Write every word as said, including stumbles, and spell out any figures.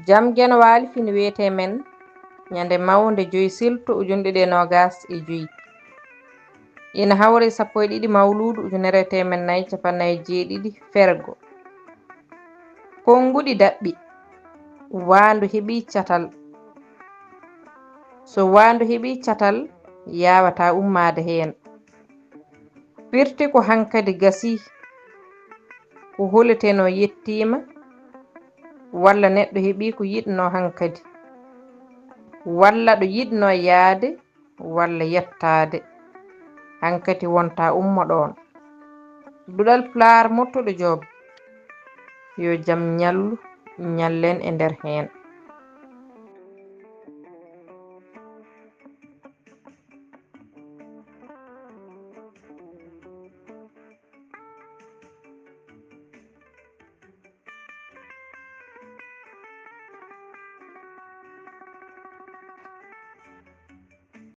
Jam Geno Waali fini wiyetee men ñande mawnde joy silto ujunɗe ɗiɗi e noogas e joy. Ina hawri sappo e ɗiɗi mawluudu ujunere e teemen nayi capanɗe nayi e jeeɗiɗi fergo. Konnguɗi daɓɓi, waandu heɓi catal. So waandu heɓi catal, yaawataa ummaade heen. Firti ko hankadi gasii, ko holetenoo yettiima, walla neɗɗo heɓii ko yiɗnoo hankadi, walla ɗo yiɗnoo yahde, walla yettaade, hankadi wontaa ummo ɗoon. Duɗal Pulaar Murtuɗo Joob, yo jam ñallu, ñallen e nder heen.